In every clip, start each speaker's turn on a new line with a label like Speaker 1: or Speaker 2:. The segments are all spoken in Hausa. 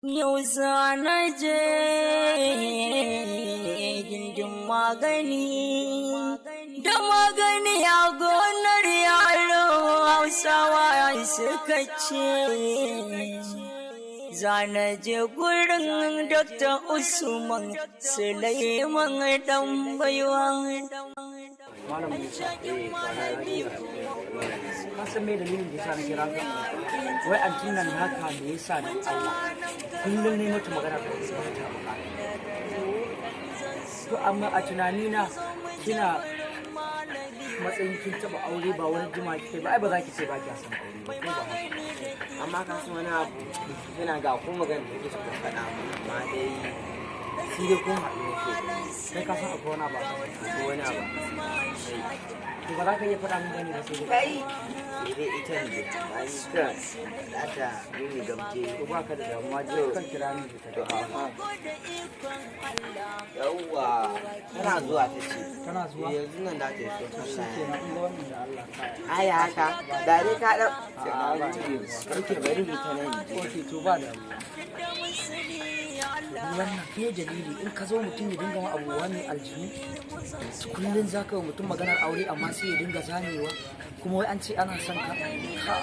Speaker 1: Yau na je gindin magani, da magani a gonar yaro, Hausawa suka ce. Zana je gurin Dr. Usman Suleiman dan baiwa.
Speaker 2: Malam Musa, ka san me dalilin da yasa na kira ka? Wai antin nan haka, me yasa da Allah kullum ne mata magana ba ta bukata? To amma a tunanina kina matsayin kin taba aure, ba wani jima kike ba, ai ba za ki ce ba kiya son aure ba, ko ba haka?
Speaker 3: Amma ka san wani abu, ina ga ko magana da kake so ka faɗa mun, amma dai shi dai kun haɗu ne ke.
Speaker 2: Kai ka san akwai wani abu a
Speaker 3: ko wani abu.
Speaker 2: To ba za ka iya faɗa min bane ba, sai dai
Speaker 3: Kai, sai dai ita ne ba ni ka za ta yi gamje.
Speaker 2: To ba ka da damuwa, je kan kira ni ta.
Speaker 3: To amma yawwa, tana zuwa ta ce.
Speaker 2: Tana zuwa?
Speaker 3: Yanzu nan da ta yi so.
Speaker 2: Shi kenan, in ga wannan da Allah ka
Speaker 3: Ai haka da dai ka ɗau.
Speaker 2: A'a, ba.
Speaker 3: Kake bari mu ta nan je.
Speaker 2: Ok, to ba damuwa. Wannan ke dalili in ka zo mutum ya dinga ma abubuwa mai aljinu. Kullum za ka yi mutum maganar aure, amma sai ya dinga zamewa, kuma wai an ce ana son ka. Ha,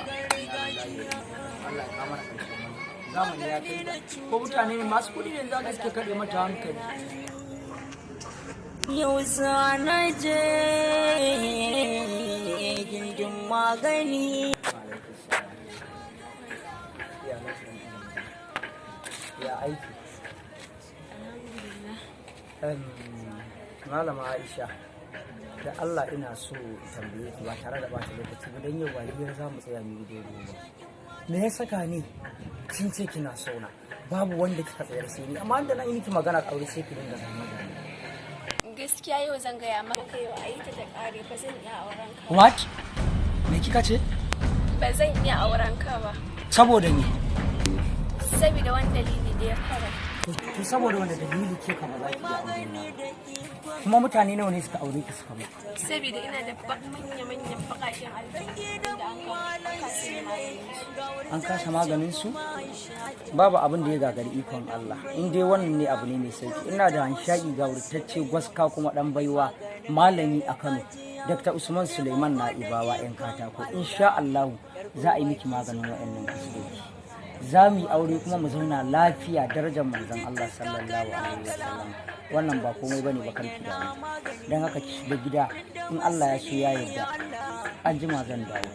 Speaker 2: Allah ya kama na ƙarshen wannan zamani ya kai da ko mutane ne masu kuɗi ne za ka suke kaɗe mata hankali.
Speaker 1: Yau na je gindin magani.
Speaker 2: Ya ya aiki? Malama Aisha, da Allah ina so in tambaye ki ba tare da bata lokaci ba, don yau ba hira za mu tsaya mu yi dogo ba. Me ya saka ni kin ce kina so na, babu wanda kika tsayar sai ni, amma da na yi miki magana aure sai ki dinga zama da ni?
Speaker 4: Gaskiya yau zan gaya maka, yau a yi ta ta kare, ba zan iya auren ka.
Speaker 2: What? Me kika ce?
Speaker 4: Ba zan iya auren ka ba.
Speaker 2: Saboda me?
Speaker 4: Saboda wani dalili da ya kawai.
Speaker 2: To saboda wanda dalili ke ka ba za ki iya aure na ba? Kuma mutane nawa ne suka aure ki suka mutu?
Speaker 4: Saboda ina da manya-manyan baƙaƙen aljanu da an kasa maganin su.
Speaker 2: An kasa maganin su? Babu abin da ya gagari ikon Allah. In dai wannan ne, abu ne mai sauki. Ina da hanshaki gawurtacce, gwaska, kuma dan baiwa, malami a Kano, Dr. Usman Suleiman Na'ibawa yan katako. Insha Allah za a yi miki maganin wa'annan fuskoki, za mu yi aure kuma mu zauna lafiya, darajar manzon Allah sallallahu alaihi wasallam. Wannan ba komai bane ba, karki da dan haka ki shiga gida. In Allah ya so ya yarda, an jima zan dawo.